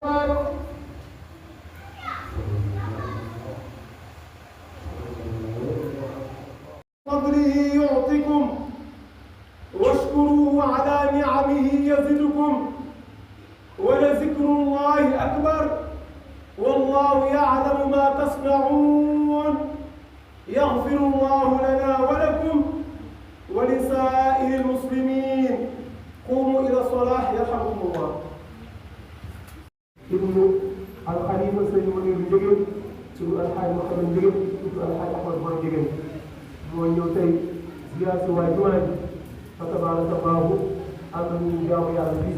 فضله يعطكم واشكروا على نعمه يزدكم ولذكر الله أكبر والله يعلم ما تصنعون يغفر الله لنا ولكم ولسائر المسلمين قوموا إلى الصلاة يرحمكم الله. ابن الخليفة سيد منير Ndiéguène tudd Alxaaj Mouhamed Ndiéguène tudd Alxaaj Ahmad Boy Ndiéguène moo ñëw tey ziyaar si waa jumaa ji fa tabaaraka Allaahu am nañu jaamu yàlla bi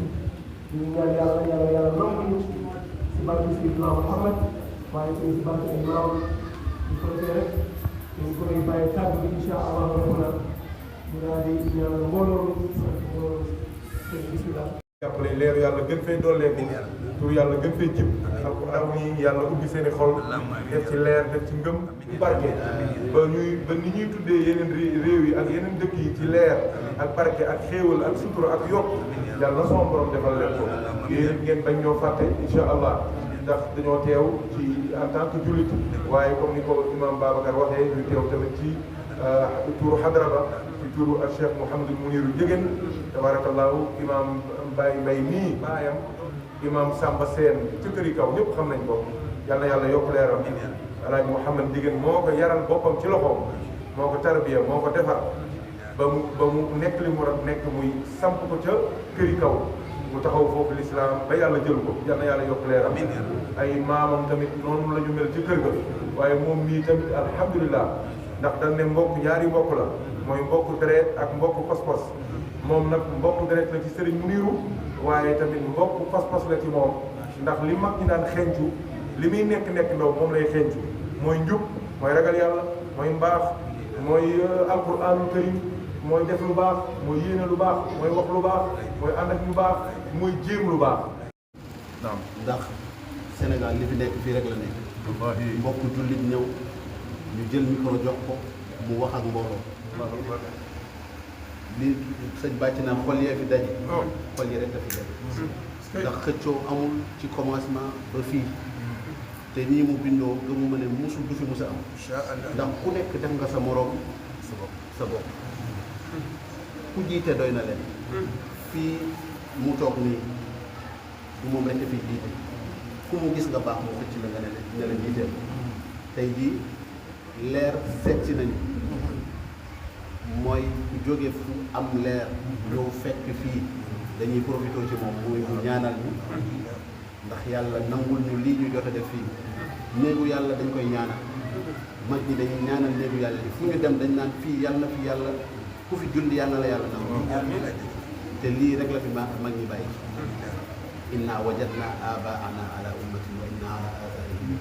ñu ñaan yàlla nangu ñu si barke Seydina Muhammad waaye tamit si barke imaam ñu ko defee rek ñu koy bàyyi kàddu bi incha allah rabbuna ñu daal di ñaanal mbooloo mi bismillah. jàppale leeru yàlla gën fay dooleeku tur yàlla gën fay jib alquran ni yàlla ubbi seen i xol def ci leer def ci ngëm ci barke ba ni ñuy tuddee yeneen réew yi ak yeneen dëkk yi ci leer ak barke ak xéewal ak sutura ak yokk yàlla na sama borom defal leen ko yéen ngeen bañ ñoo fàtte incha allah ndax dañoo teew ci en tant que jullit waaye comme ni ko imam Babacar waxee ñu teew tamit ci turu xadra ba ci turu ak Cheikh Mouhamadou Mouniru Ndiéguène tabarakallahu imam Baye Mbaye nii baayam imam Samba Seen ci këri kaw ñëpp xam nañ ko yal na yàlla yokk leeram alaaji Mouhamed Ndiéguène moo ko yaral boppam ci loxoom moo ko tarbiya moo ko defar ba mu nekk li mu war a nekk muy samp ko ca këri kaw mu taxaw foofu lislaam ba yàlla jël ko yal na yàlla yokk leeram ay maamam tamit noonu la ñu mel ci kër ga waaye moom mii tamit alhamdulilah ndax dañ ne mbokk ñaari mbokk la mooy mbokk deret ak mbokk pas-pas moom nag mbokk deret la ci sëriñ Muniru waaye tamit mbokk pas-pas la ci moom ndax li mag ñi daan xencu li muy nekk ndaw moom lay xencu mooy njub mooy ragal yàlla mooy mbaax mooy alquranul karim mooy def lu baax mooy yéene lu baax mooy wax lu baax mooy ànd ak lu baax mooy jéem lu baax. naam ndax Sénégal li fi nekk fii rek la nekk. mbokk jullit ñëw ñu jël micro jox ko mu wax ak mbooloo. li sëñ bàcc naa xol yee fi daje. xol yi rek dafi daje. ndax xëccoo amul ci commencement ba fii. te nii mu bindoo gëmuma ne musul du fi musa am. ndax ku nekk def nga sa moroom sa bopp. ku jiite doy na leen. fii mu toog nii du moom rek fi jiite ku mu gis nga baax mu xëcc la nga ne la jiiteel. tey jii leer seet si nañu. mooy ku jóge fu am leer ñëw fekk fii dañuy profité ci moom mooy mu ñaanal ñu ndax yàlla nangul ñu lii ñu jot a def fii néegu yàlla dañ koy ñaanal mag ñi dañuy ñaanal néegu yàlla yi fu ñu dem dañ naan fii yàlla na fi yàlla ku fi julli yàlla la yàlla nangul te lii rek la fi mag ñi bàyyi inna wajadna abaana ala ummatin wa inna ala atharihim